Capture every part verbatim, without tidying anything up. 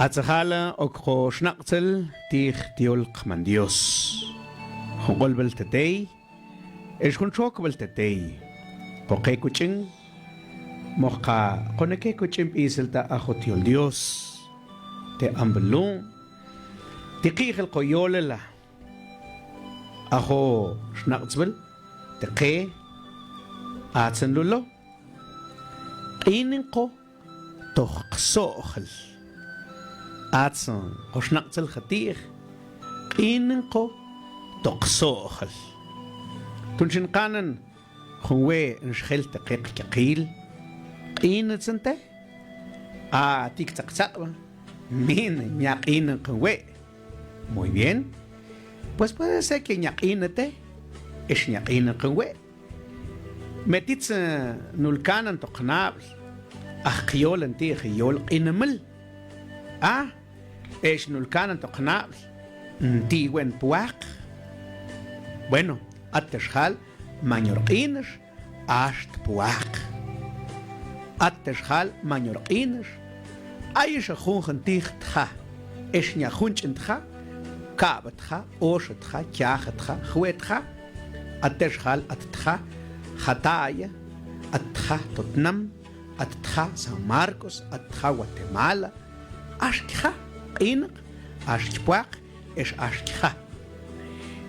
Atzajal ok ko xnaq'tzal ti' tyol qMan Dios. Jun q'olb'al tetey ex jun txokb'al tetey, ko qe kuch'in, moj ka ko neke kuch'in b'isel ta ajo tyol Dios. Te amb'il lu' ti' ki'jal ko yolal a ajo xnaq'tzb'al te qe atzan lulo. Q'inanko toj qso'jal. Atzan ko xnaq'tzal ja ti'. Q'inanko toj qso'jal. Tun chin qanan jun we' nxjel te qe qyaqil, q'inatzan te. A ti' ktzaqtzaq'ba, min, nya q'inankan we'. Muy bien. Pues puede ser que nya q'inate ex nya q'inankan we'. Me titz nul kanan to qnab'l, aj qyolan ti' yol q'inamil. A ex nul kanan to qnab'l, nti' we' npwaq. Bueno, at te xjal mañor q'inax, ax tpwaq. At te xjal mañor q'inax, ayex a junjan ti' tja ex nya jun ch'in tja, kab' tja, ox tja, kyaj tja, jwe' tja. At te xjal at tja Jataya, at tja Totnam, at tja San Marcos, at tja Guatemala. Ax kja q'inaq, ax kpwaq ex ax kja.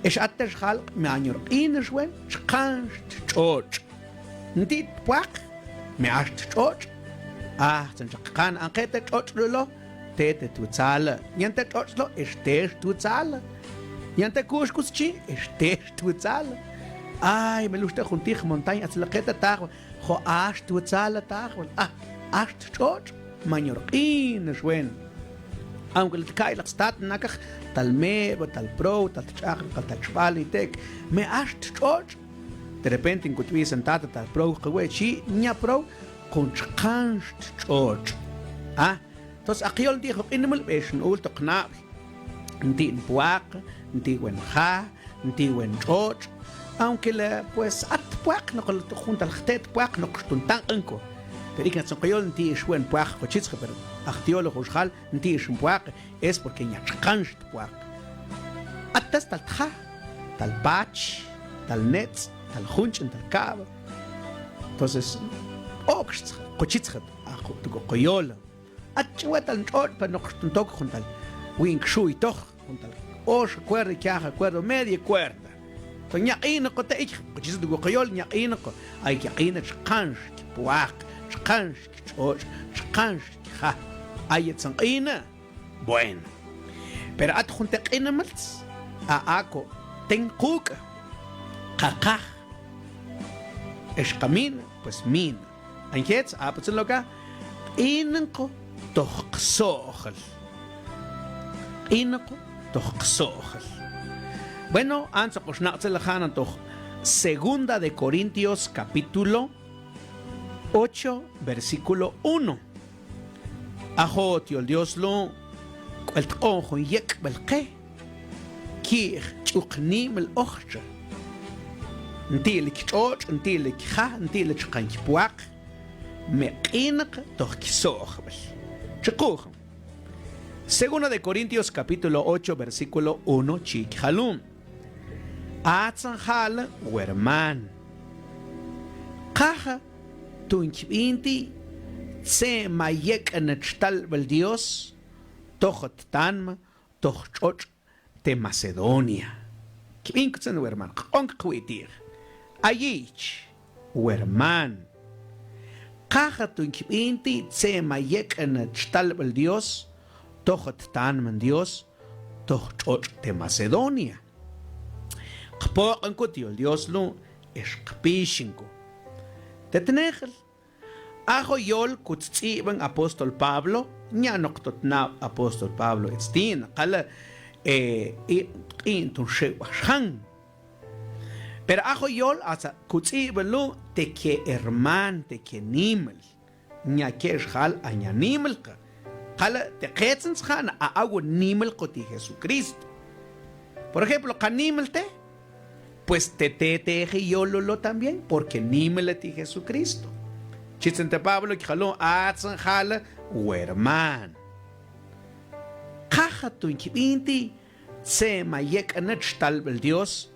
Ex at te xjal mañor q'inax we' txkanx tx'otx'. Nti' tpwaq me ax tx'otx'. Aj tzan chaq qan anqe te tx'otx' lulo, te te twutzala. Yan te tx'otx' lo ex tex twutzala. Yan te kuxkus chi ex tex twutzala. Ay, me lux te jun ti' montaña, atzlaqe te tajwal, jo' ax twutzala tajwal. A, ax tx'otx', mañor q'inax we'. Aunque la tka'ylaq stat, nakaj tal meb'a, tal prow, tal tx'aqlaqal, tal chb'al, i tek' me ax tx'otx'. De repente nkut b'isan tata tal prow ka we' chi nya prow, kon tx'kanx tx'otx'. A, entonces a qyol nti' jun q'inamil b'ex nul to qnab'l. Nti' npwaq, nti' we' nja, nti' we' ntx'otx'. Aunque la, pues, at pwaq, noq jun tal jte' pwaq, noq xtun tanq'in ko. Pero ik'natzun qyol nti' ix we' npwaq ko chitzje, pero aj tyol jun xjal nti' ix npwaq, es porque nya tx'kanx tpwaq. At tas tal tja, tal pach, tal netz', tal jun ch'in, tal kab'. Entonces, okx ko chitzje, aj tu' ko yol. At ch'we' tal ntx'otx', pero noq xtun tok jun tal win kxu'ytoj, jun tal ox kuerda, kyaja kuerda, media kuerda. To nya q'inaqo te' ichaj, ko chitzje tu' ko yol, nya q'inaqo. Ay ke q'ina tx'kanx kpwaq, tx'kanx ktx'otx', tx'kanx kja. Ay tzan q'ina. Bueno. Pero at jun te' q'inamiltz, a, a ko ten quk', qa qaj ex qa mina, pues mina. Anjetz, a, pues lo ka, q'inanko toj qso'jal. Q'inanko toj qso'jal. Bueno, antza ko xnaq'tzal, janan toj Segunda de Corintios capítulo ocho, versículo uno. Ajo tyol Dios lu', k'wal tq'oon jun yek'b'al qe, ki'j ch'uq nimil ojtxa. Nti' li ktx'otx', nti' li kja, nti' li tx'kan kpwaq, me q'inaq toj kso'jb'al. Txiquj. Segunda de Corintios capítulo ocho, versículo uno, chi kjalum. Atzan jala werman, qaja tu'un kib'in ti' tze' ma yek'an txtalb'al Dios tojat tanma toj tx'otx' te Macedonia. Kib'in kutzan werman, q'onkaq wi' ti'j. Ayich, werman, qaja tu'un kib'in ti' tze' ma yek'an txtalb'al Dios tojat tanma Dios toj tx'otx' te Macedonia. Qpoq'on kut yul Dios lu' ex qpixin kut. Te tnejel, ajo yol kut sts'ib'an apóstol Pablo, nya' noq to tnab' apóstol Pablo etstin, qala', e, i, q'in tun xewb'aj xjan. Pero ajo yol atza kut sts'ib'an lu' te ke herman, te ke nimil. Nya ke xjal a nya nimil ka. Qala' te qetzan sjan a awo nimil ko ti' Jesucristo. Por ejemplo, qanimil te, pues te, te, te teji yol lo también, porque nimil a ti' Jesucristo. Chitzan te Pablo kjalon, atzan jala werman. Wajxa tun kib'inti tse ma yek'nat xtalb'il Dios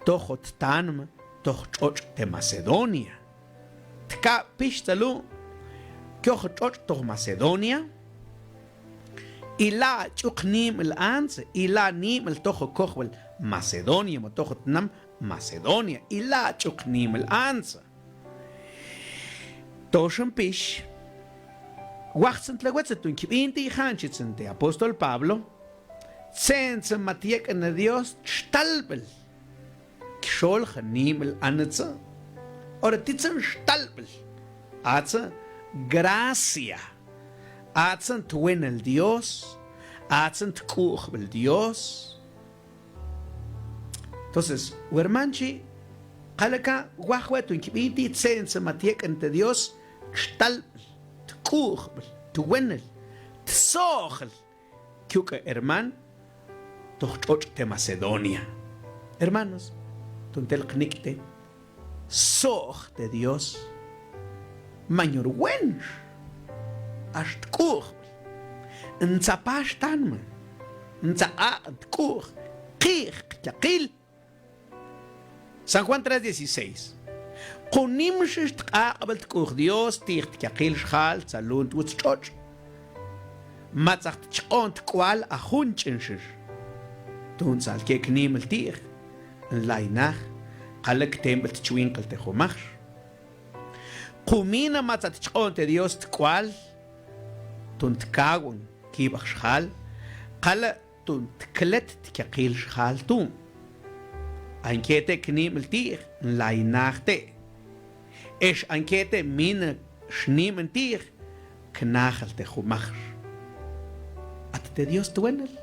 toj ot tanm toj tx'otx' te Macedonia. Tkab' pix tsalu kyoj tx'otx' toj Macedonia. Ila' ch'uq nim'il antsa, ila' nim'il toj kojb'il Macedonia, ma toj tnam Macedonia, ila' ch'uq nim'il antsa. Toxan pix, wajtzan tlawetza tun kib'inti, ja' nchi tsente apóstol Pablo, tsentzan ma tyek'nte Dios xtalb'il kxol janim'il anatsa. Ora titzan xtalb'il, atsan gracia, atsan twenel Dios, atsan tk'u'jb'il Dios. Entonces, werman chi, k'alaka wajwe' tun kib'inti tsentzan ma tyek'nte Dios xtalb'il, tk'u'jb'il, twenel, tso'jel kyuk'a' herman toj tx'otx' te Macedonia. Hermanos, tun tel qnik'te, so'j te Dios mañor wenx, ax tk'u'jb'il, ntsa pax tanma, ntsa q'aq' tk'u'j, qi'j qyaqil. San Juan tres dieciséis. Qun nimxix tq'aq'b'al tk'u'j Dios ti'j tyaqil xjal tsalun twutz tx'otx'. Matza tchq'o'n tk'wal a jun ch'inxix. Tun tzalke knimb'al ti'j, nlay naj, k'alal ktemb'al tchwinqal te jumajx. Qumina matza tchq'o'n te Dios tk'wal, tun tkawon kib'aj xjal, k'alal tun tklet tyaqil xjal tun. Anke te' knimb'al ti'j, nlay naj te'. Ex anke te' mina xnimb'al ti'j, knajal te jumajx. At te Dios twenel.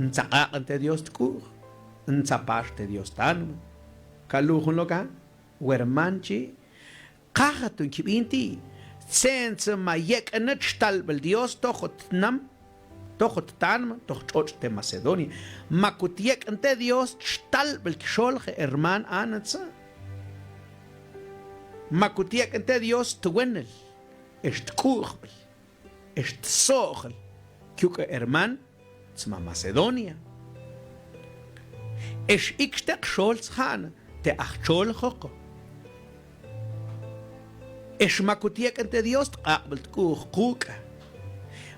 Ntsaq'aq'an te Dios tk'u'j, ntsapax te Dios tanma. Ka lu'un jun loka, werman chi, kaja tun kib'inti, tsentzan ma yek'nat xtalb'al Dios tojot tnam, tojot tanma, toj tx'otx' te Macedonia. Ma kut yek'nte Dios xtalb'al kxol je herman anatsa. Ma kut yek'nte Dios twenel, ex tk'u'jb'al, ex tso'jal kyuk'a' herman tsma Macedonia. Ex ikxte qxol tsja'na te ajcholjoq. Ex ma kut yek'nte Dios tq'aq'b'al tk'u'j quk'a.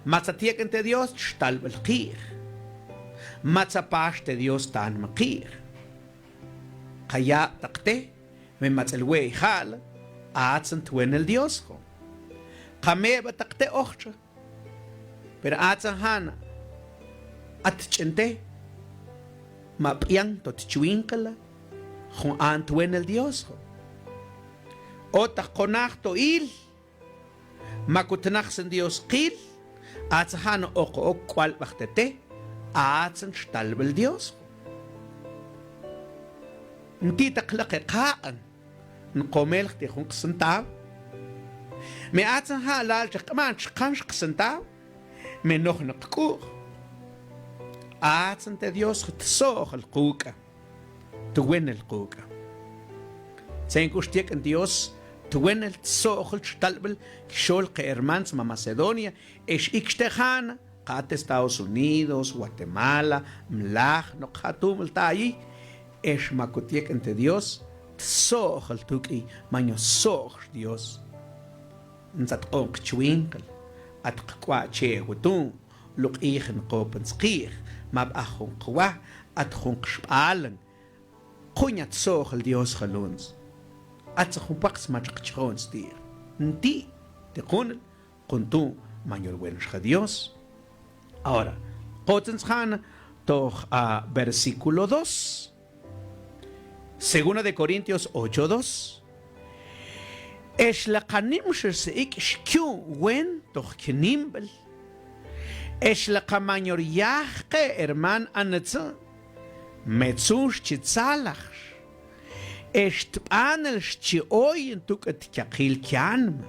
Matza yek'nte Dios xtalb'al qi'j. Matza pax te Dios tanma qi'j. Ka yab'taq te, me matz'el we'y ja'la, atsan twenel Dios jo'. Ka meb'ataq te ojtxa. Pero atsan ja'na, at ch'en te, ma b'ian to tchwinqala, jun an twenel Dios jo'. Otaq konaj to il, ma kut najsan Dios qil, atsan ja'na oq ok k'ualb'aj te te, atsan xtalb'al Dios jo'. Nti' taq laqe qaq'an, nqomel jti' jun qcentavo. Me atsan ja' lal chi q'man txqan qcentavo, me nojnaq qk'u'j. Atsan te Dios tso'jal quk'a, twenel quk'a. Tsen k'ux tyek'an Dios twenel tso'jal xtalb'al kxol qe herman tsma Macedonia, ex ikxte ja'na, ka at Estados Unidos, Guatemala, mlajnoq ja' tumil tayi, ex ma kut yek'an te Dios tso'jal tuk'i, maño so'j Dios. Ntsat q'oon qchwinqal, at qk'wa' che'ju' tu', luq'ij nqopan sqi'j, ma b'aj jun qwa, at jun qxb'alan, qunya tso'jal Dios jalunts. Atsa jun pwaq smatx qchjoon sti'j. Nti' te qunal, qun tu' mañol wenxa Dios. Ahora, qotsn sjan toj a versículo dos. Segunda de Corintios ocho dos. Ex la qa nimxix se ik' xkyuun wen toj knimb'al. Ex la qa mañor yaj qe herman anatsa, me tzunx chi tzalax. Ex tb'anelx chi oyen tuk'a tyaqil kyanma.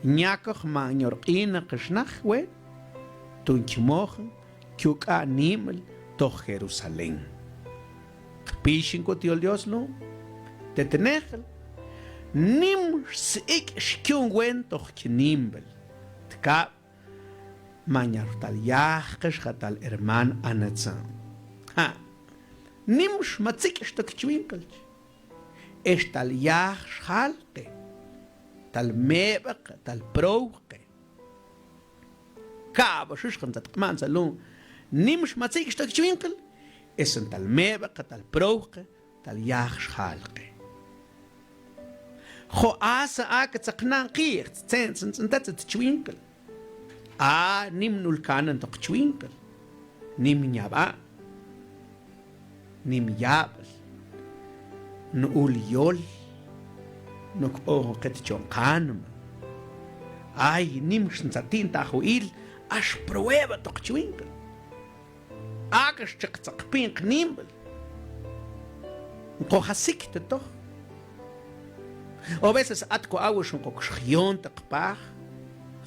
Ñakoq mañor q'inaqix naj wen, tun chmojan kyuk'a' nimb'al toj Jerusalén. Qpixin kot yul Dios lun, te tnejal, nimxix se ik' xkyuun wen toj knimb'al. Tkab' Ma ñartal yajqex, ja' tal herman Anatsa. Ja'. Nimx ma tsik'xtok chwinqel. Ex tal yaj xjalqe. Tal meb'aqe, tal prowqe. Ka'ba xux jantza tq'ma'ntza lun. Nimx ma tsik'xtok chwinqel. Ex tal meb'aqe, tal prowqe. Tal yaj xjalqe. Jo' asan ak'at saqnan qix, tse'ntzan ts'intat chwinqel. A, nim nul kanantoq chwinqel. Nim nyab'a'. Nim yab'el. Nu'ul yol. Nok'oqet chon qanma. Ay, nimx ntsati'ntaju'il, ax pruebatoq chwinqel. Ak'ax cheq tsaqpi'n qnimb'el. Nqo jasik te toj. O veces at ko awix nqo kxjiontaq paj.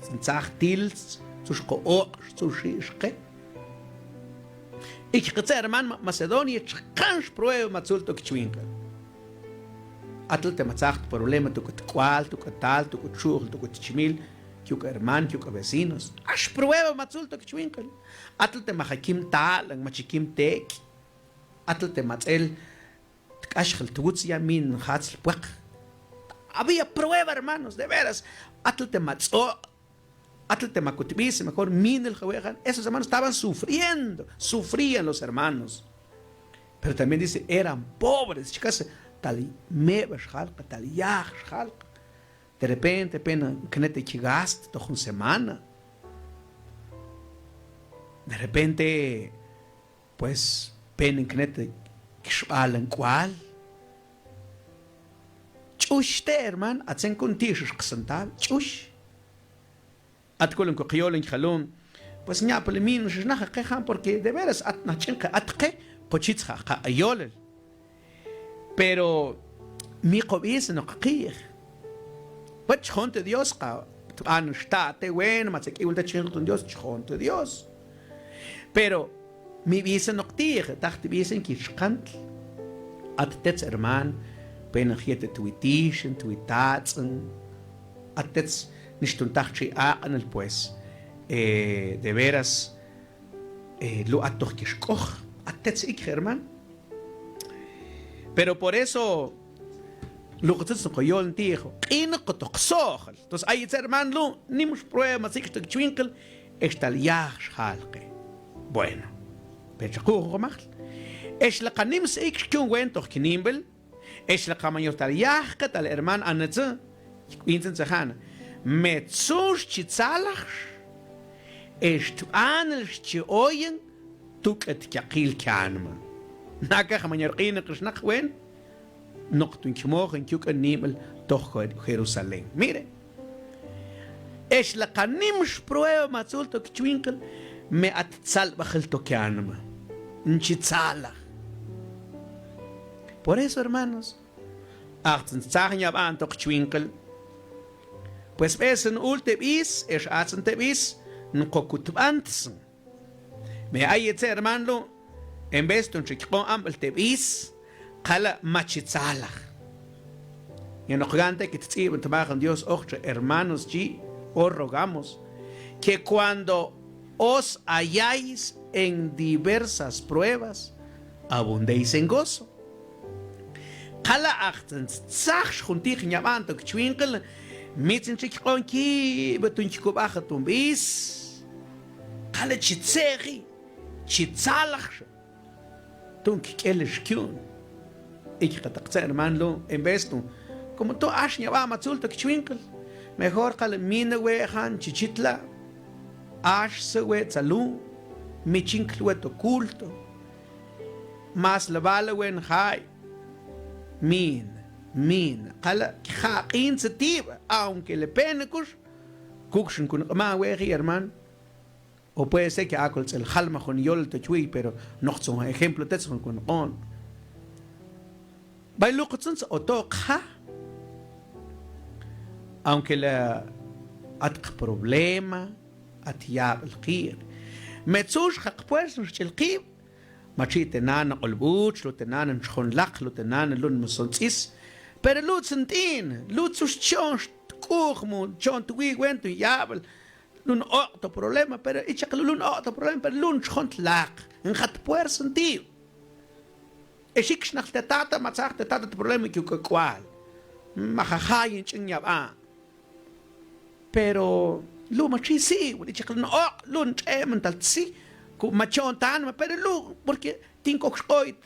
Ntsaj til, tzux qo oq'x, tzux ixqe. Ikxi tze' herman Macedonia, tx'an xprueba ma tzul tok chwinqel. Atl te ma tsaxt problema, tuk'ut k'ual, tuk'ut tal, tuk'ut xu'jl, tuk'ut chmil, kiuk'a herman, kiuk'a vecinos. Ax prueba ma tzul tok chwinqel. Atl te ma ja' kim talan, ma chi kim tek'. Atl te ma ts'el tk'axjel twutz ya min jatzl pwaq. Había prueba, hermanos, de veras. Atl te ma tso', atl te ma kutb'is, mejor minel jawe'jan. Esos hermanos estaban sufriendo, sufrían los hermanos. Pero también dice, eran pobres, chicas, tal meb'a xjalq, tal yaj xjalq. De repente, pena knet kigast toj jun semana. De repente, pues, pena knet kixb'alan k'ual. Ch'ux te, herman, atzen kun ti' xux qsentab, ch'ux. At kulun ko qyolon kjalun, pues, ña' pali min xux naj qe jan, porque de veras at naj ch'in qe at qe, qochitz ja' qa yolel. Pero mi qob'is noq qiij. Pues chjon te Dios qa tb'an xtate wen, ma tzek'iwil ta chjon te Dios, chjon te Dios. Pero mi b'is noq tiij, taj tb'is ki' txqantl. At tetz herman, pena jiet twitixen, twitatz'en. At tetz nix ton taj txi' aq'nel, pues, eh, de veras, eh, lu' at toj kix k'oj, at tetz ikx herman. Pero por eso, luqtzitz noq yol nti'j, q'in noq toq sojel. Entonces, ay itz herman lu', nimx prueba ma sik'x tok chwinqel, ex tal yaj xjalqe. Bueno, pero chaqu' jun qomajl. Ex la qa nimx ik'x kyun wen toj knimb'el, ex la qa mayor tal yajqe tal herman Anatsa, k'intzan tzajana. Me tzux chi tzalajx, ex tb'anelx chi oyen, tuk'et kyaqil kyanma. Nakax mayor q'inaqex naq wen, noq tun kmojen kyuk'a nimb'el toj Jerusalén. Mire. Ex la qa nimx prueba ma tzul tok chwinqel, me at tzalb'ajel tok kyanma. Nchi tzalaj. Por eso, hermanos, ajtzan tzaj nyab'an tok chwinqel. Pues b'esan ul te b'is, ex ajtzan te b'is, nqo kutb'antsn. Me ay etze herman lu', en vez ton txi kq'on amb'el te b'is, qala' ma chi tzalaj. Yanoq gan te kit tz'ib'an tmajan Dios ojtxe hermanos chi, os rogamos que cuando os halláis en diversas pruebas, abundéis en gozo. Qala' ajtzan tzajx jun ti' nyab'an tok chwinqel, mitzin txi kq'on kib'e ton kikub'aj ton b'is. Qala' chi tzeji, chi tzalajx. Ton kik'elex kyun. Ikxi taq tze' herman lu', en vez ton, como to ax nyab'an ma tzul tok chwinqel. Mejor qala' mina we' jan chi chitla'. Ax se we' tzalu, mi chinkl we' to culto. Mas la bala wen jay. Min, min, qala' kjaq'in tsa tib', aunque le pena kux, kukxan kun q'ma we' ji herman. O puede ser que akol tz'el jalma jun yol to chwi, pero noqtzun ejemplo tetz jun kun q'on. Bay luqtzun tsa oto qja. Aunque la at qproblema, at yab'el qi'. Me tzux qaq puersa xch'il qib', ma txi' te nana q'olb'uch, lu' te nana nchjon laq, lu' te nana lun muson tz'is. Pero lu' tzun t'iin, lu' tzux chon xtk'uj mu, chon twi wen tu yab'el. lun oq' to problema, pero ichaq lun oq' to problema, pero lun chon tlaq. Nxat puersa nti'. Ex ikxnaql te tata, ma txaj te tata to problema kuk' k'ual. Ma jajayin ch'in yab'a. Pero lun ma chi si, ichaq lun oq', lun ch'eman tal tsi, ku ma chon tanma, pero lun, porque tin k'okx q'oyt,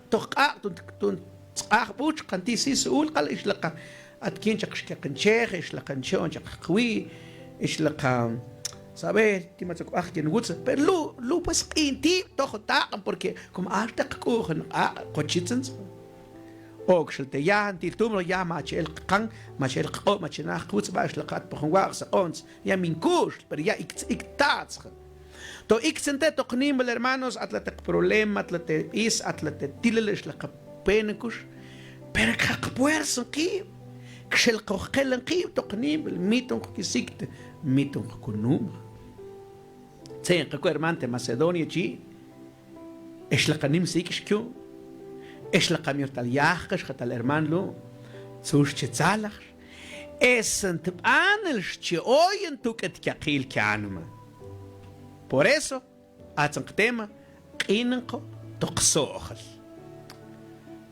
toj q'aq', tun, tun tz'aj b'uch, qan ti' si su'ul, qal ixlaqa, at kin chaq xkeqin chej, ixlaqa nchon chaq qwi, ixlaqa, sabe, ti' ma tzok b'aj kin wutz, pero lun, lun pues q'in ti' toj taq'an, porque como ax teq k'u'jan q'aq' qochitzan. Okxel te ya, nti' tumro ya, ma chel qan, ma chel q'o', ma chinaq qwutz b'ax laqat pojon waq' saq'onts, ya min kuxl, pero ya ik, ik tatzxa. To iktzan te to qnimb'al hermanos, atla teq problema, atla te b'is, atla te tilel, ixlaqa penekux, pero kaq puersa qib', kxel qoj qelan qib' to qnimb'al, miton qkisikt, miton qkunum. Tze'nqaku herman te Macedonia chi, ixlaqa nim sik'ix kyun, ixlaqa mi yor tal yajqax, ja' tal herman lu', tzux chi tzalax, esan tb'anil xchi oyan tuk'et kyaqil kyanma. Por eso, atzan qtema, q'inanqo to qso'jal.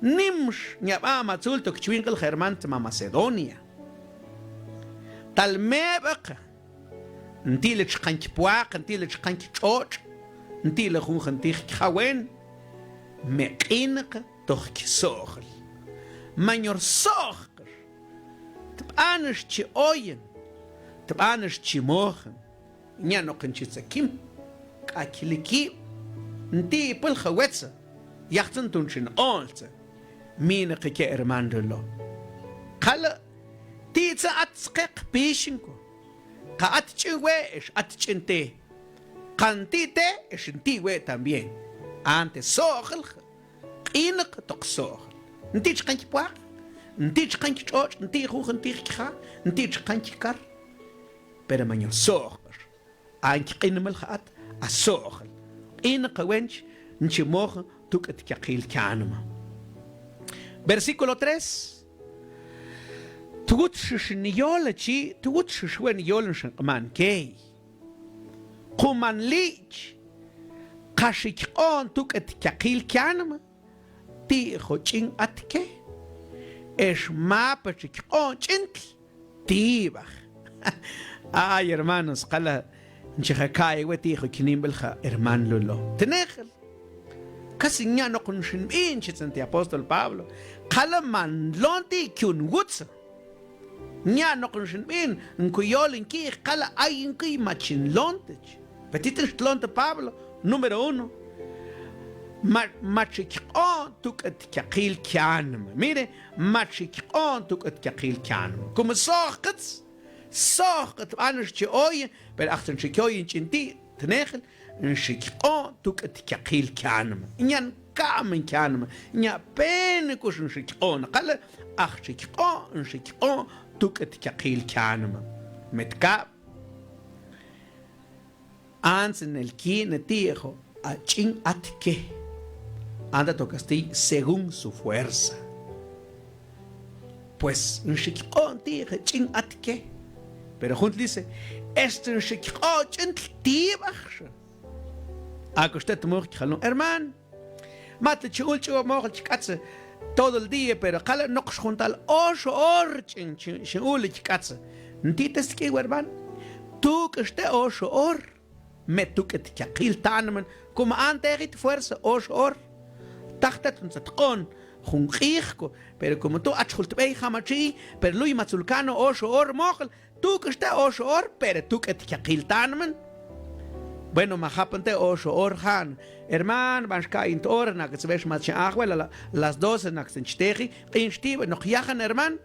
Nimx nyab'a ma tzul to kchwinqil ja' herman te ma Macedonia. Tal meb'aq, nti' la chqan kpwaq, nti' la chqan kch'och', nti' la junjun ti' kjawen, me q'inaq toj kso'jal. Man yor so'jqax, tb'anix chi oyan, tb'anix chi mojan, nya' noq nchi tzakim, k'akli kib', nti' pal jawetza, yajtzan tun chin q'o'nltza, minaqi ke herman lolo. Qala' ti' tza at tzqe qpixin ko, qa at ch'in we' ex at ch'in te, qa nti' te ex nti' we' también. Ante so'jal, q'inaq to qso'jal. Nti' chqan kpwaq, nti' chqan kch'och', nti' junjun ti' kja, nti' chqan kkar. Pero man yor so'jqax. An kq'inmal ja'at, a so'jal. Q'inaq awen nchi mojan tuk'et kyaqil kyanma. Versículo tres. Twutxix niyol chi, twutxix wen yol nxin q'man key. Quman li'ch, qa xi kq'o'n tuk'et kyaqil kyanma, ti'jo ch'in atke, ex mapa xi kq'o'n ch'intl tib'aj. Ay hermanos, qala' nchi ja' ka'y we' ti'jo knimb'al ja' herman lolo. Tnejel. Kasi nya' noq nxin b'in, chi tzan ti' apóstol Pablo. Qala' man lon ti' kyun wutz. Nya' noq nxin b'in, nkuyol nki'j qala' ay nkiy ma chin lon tech. Pero ti' tix tlon te Pablo, número uno. Ma, ma chi kq'o'n tuk'et kyaqil kyanma. Mire, ma chi kq'o'n tuk'et kyaqil kyanma. Como sojqatz, sojqatz b'an xchi oyen, pero ajtzan xi kyoyen ch'in ti' tnejel, nxi kq'o'n tuk'et kyaqil kyanma. Nya' ka'm kyanma, nya' penekux nxi kq'o'n, qala' aj chi kq'o'n, nxi kq'o'n tuk'et kyaqil kyanma. Met kab', ants nel kine ti'jo a ch'in atke. Anta to kastiy, según su fuerza. Pues nxi kq'o'n ti'j ch'in atke. Pero juntl dice, este nxi kq'o'n ch'intl tib'aj. Akux te tmoj kjalon, herman, matl chi ul ch'uwa mojol chi k'atz todo el día, pero qala' noqx jun tal oxo or ch'in chi ul chi k'atz. Nti' te stk'iw herman, tuk'ax te oxo or. Me tuk'et kyaqil tanman, como an te jit fuerza oxo or. Taj te tun tzat q'o'n jun q'ij ko, pero como tu' achxul tb'ey ja' ma chi, pero luy ma tzul kano oxo or mojol, tuk'ax te oxo or, pero tuk'et kyaqil tanman. Bueno, ma japan te oxo or jan, herman, b'an xka'yin to or, nak' tzb'ex ma chin aj, wala las doce nak' tzin chteji, q'inx ti', noq yajan herman,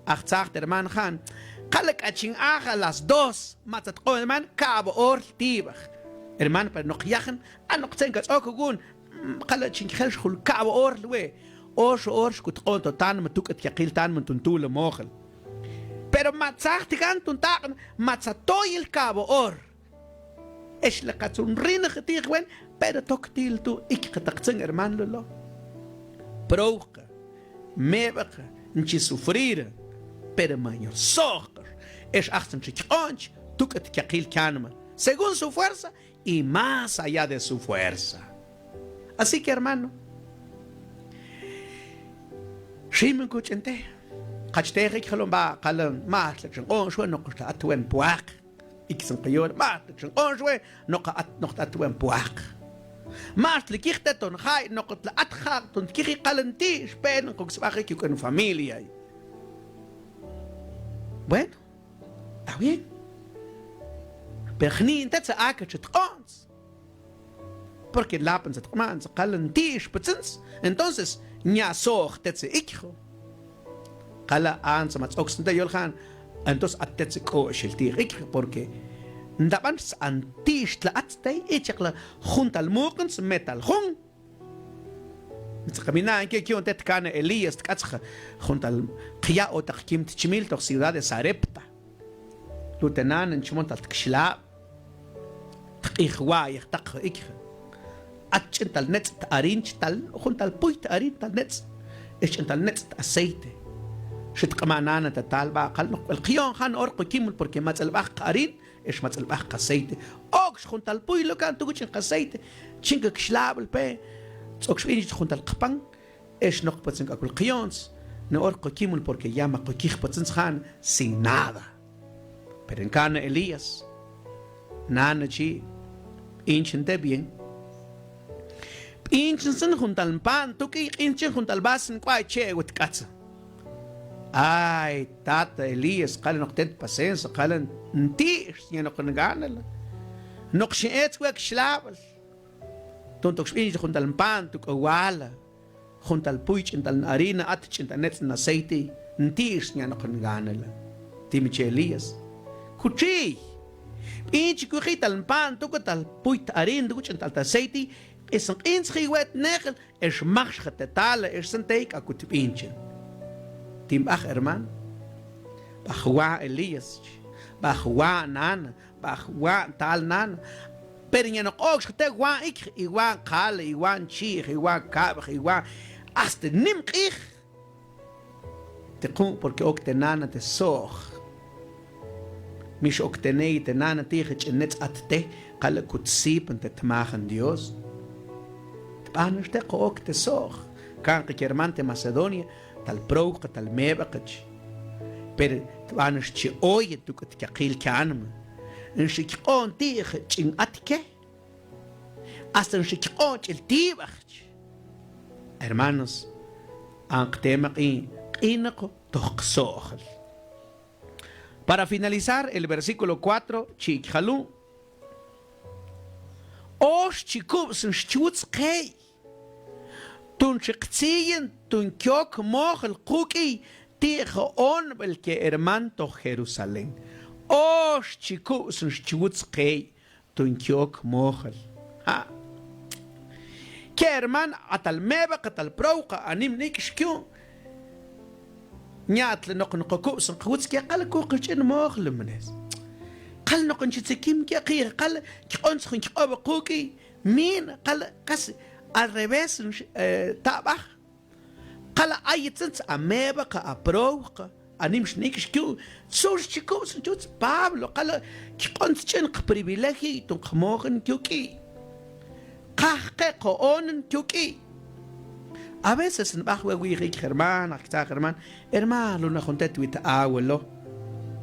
aj tzaj te herman jan, qala' k'achin aj a las dos, ma tzat q'o'n herman, ka'b'o or tib'aj. Herman, pero noq yajan, a noq tzet ka tz'ok wu'un, qala' chin kjel xjul ka'b'o or we', oxo or xkut q'o'n to tanman, tuk'et kyaqil tanman tun tula mojol. Pero ma tzaj tijan tun taq'na, ma tzat toyel ka'b'o or. Ex la katzun rinaj ti'j wen, pero toktil tu' iktaq tzan herman lolo. Prowka, meb'aka, nchi sufrira, pero mayor so'jkax. Ex ajtzan chi kq'o'nch, tuk'ut kyaqil kyanma según su fuerza y más allá de su fuerza. Así que, hermano, ximen kuch'in te, kach te jik'jelon baq'el, max tlek xin q'o'nxwe noq ta atwen pwaq. Iksn q'ayol, max tlek xin q'o'nxwe noq ta atwen pwaq. Max tlek ijte ton jay noq ta atxa ton tkiji, qal nti' xpeen quk' sb'aji kuk'un familia. Bueno, está bien. Pero jni' ntet sa' ak'ach tq'o'ns. Porque lapan sa' tq'ma'n sa' qal nti' xptzin. Entonces nya' so'oj tet sa' ikjo. Qal a' ants ma tz'ok sn te yol jan. Entonces at tet sa' k'oxil ti' ikjo, porque ntab'an sa' nti' xtla ats tey, ichaq la jun tal muq'in smetal jun. Tzaq mi nan ke kyun te tkan Elías, tk'atz jun tal qya' o taq kim tchmil toj ciudad de Sarepta. Lu te nana nchmon tal tkxlab', tq'ij wa'yej taq ikje. At ch'in tal netz' ta arin, ch'in tal, jun tal puy ta arin tal netz', ex ch'in tal netz' ta aceite. Xi tq'ma nana ta tal baq'el, noq k'wal qyon jan ora qukimul, porque matz'el b'aj qa arin ex matz'el b'aj qa aceite. Okx jun tal puy lo kan, tuku ch'in qa aceite, chin ka kxlab'el pe, tz'ok xb'in jun tal qpan, ex noq patzin k'akul qyons, no ora qukimul, porque ya ma qukij patzin sjan sin nada. Pero nkan Elías, nana chi, b'inchin te bien. B'inchin sn jun tal npan tuki, q'inchin jun tal vas nk'way che' wut k'atz. Ay, tata Elías, qal noq ten paciencia, qal nti' xnya' noq nganala. Noq xin ets wek xlab'el. Ton tok xb'in jun tal npan tuk' wala. Jun tal puy ch'in tal harina, at ch'in tal netz' aceite, nti' xnya' noq nganala. Timi chi Elías. Kuchi. B'inchi kuji tal npan tuk' tal puy ta harina, tuk' ch'in tal ta aceite, q'is nq'intzji wet nejel, ex majxja te tala, ex sn tey k'akut b'inchin. Tim b'aj hermano. B'aj wa' Elías, b'aj wa' nana, b'aj wa' tal nana. Pero nya' noq okx te wa' ikj, i wa' nqal, i wa' nchi'j, i wa' kab'j, i wa' hasta nim q'ij. Te qu' porque ok te nana te so'j. Mix ok te ney te nana ti' ch'en netz' at te, qal kut sipan te tmajan Dios. Tb'anax te qu' ok te so'j. Kanxa ke herman te Macedonia, tal prow ka, tal meb'a ka chi. Pero tb'anax chi oye tuk' te kyaqil kyanma. Nxi kq'o'n ti' ch'in at ke. Hasta nxi kq'o'n ch'il tib'aj chi. Hermanos, anqtema q'in, q'inaqo toj qso'jal. Para finalizar, el versículo cuatro, chi ikjalu. Ox chi kub' snxchwutz qey. Tun chi qtziyin, tun kyok mojel quk'iy, ti' ja onb'el ke herman toj Jerusalén. Ox chi kub' snxchwutz qey. Tun kyok mojel. Ha. Ke herman, a tal meb'a ka, tal prow ka, a nim nik'ix kyun. Ña'tl noq nokokub' snxchwutz ke, qal kuk' ch'in mojel mnes. Qal noq nchi tzikim ke qi, qal kq'ontz jun kq'ob' quk'iy. Min, qal kas al revés, eh, ta' b'aj. Qal ay tsintz a meb'a ka, a prow ka, a nim xnik'ix kyun. Tzul chi kub' snxchwutz Pablo, qal kq'ontz ch'in qprivilegio tun qmojen kyuk'iy. Qaj qe' qo'onen kyuk'iy. A veces nb'aj we' wi' jich herman, aj ktzaj herman, herman, lun a jun te twit awil lo.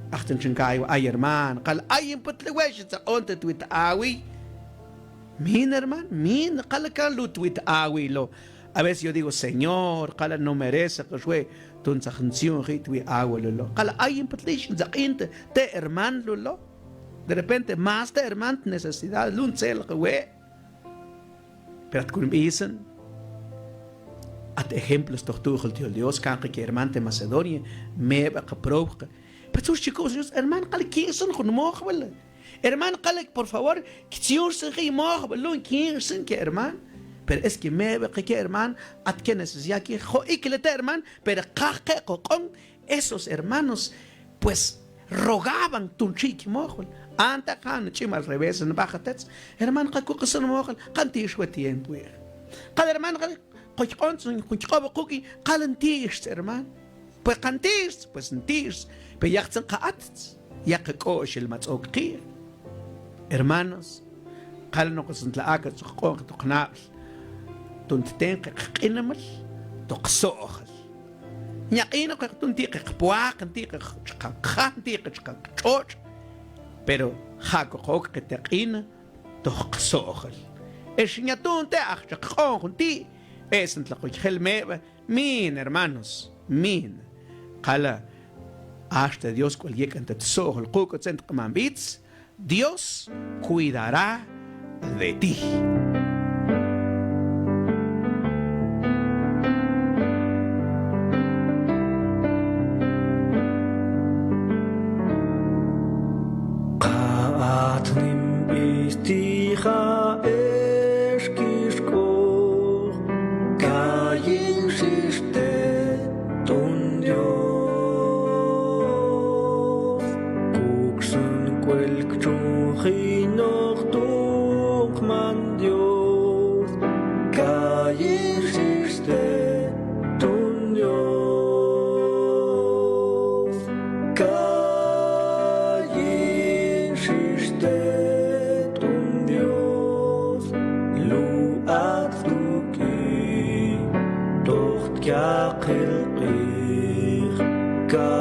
Aj tun chin kay wa' ay herman, qal ay nput le we' xi tzaq'on te twit awi. Min herman, min, qal kan lun twit awi lo. A veces yo digo, Señor, qal no merece, qux we' tun tzaj ntzyun jich wi' awil lo. Qal ay nput li' xin tzaq'in te, te herman lo. De repente más te herman necesidad lun tzel qe we'. Pero at kun b'isn, at ejemplos toj tu'jol ti' yol Dios, kanxa ke herman te Macedonia, meb'a ka, prow ka. Pero tzul chi kub' snxchwutz, herman, qal kiin xin jun mojb'al. Herman, qal, por favor, ktzyuxsin jich mojb'al lun, kiin xin ke herman. Pero es que meb'a ka ke herman, at ke necesidad ke, jo' ikle te herman, pero qaj qe' qoq'on, esos hermanos, pues, rogaban tun chi' kmojb'al. Anta' jan ch'in al revés nb'aj a tetz. Herman, qal kuk' xin mojb'al, qal nti' xwe tiempo. Qal herman, qal Qo kq'ontz jun kq'ob' quk'iy, qal nti'xtz herman. Pues qal nti'xtz, pues nti'xtz. Pero yaqtzin qa atz. ya qak'oxel ma ts'ook ki'. Hermanos, qal noqes ntle ak'ach qaq'o'on qe to qnab'l, ton tten qe qaq'inamal to qso'jal. Nya q'inoq qe ton ti' qe qpwaq, ti' qe qja, ti' qe qtx'otx', pero ja' ko q'ook qe te q'ina to qso'jal. Ex nya ton te' aj chaq q'oon jun ti', es ntle q'oy jel meb'a, min hermanos, min. Qala, axta Dios k'ual yek'an te t-so'jal quk', k'utzen te q'aman b'its, Dios cuidará de ti. Qa at nim b'is ti' ja' ex kixk'oj, kayin xix te ton Dios. Kuk' xan k'uel kchon jino'q ton qMan Dios, kayin xix te ton Dios. Kayin xix te ton Dios, lu'at tuk'i toj tkyaqil q'ij, ka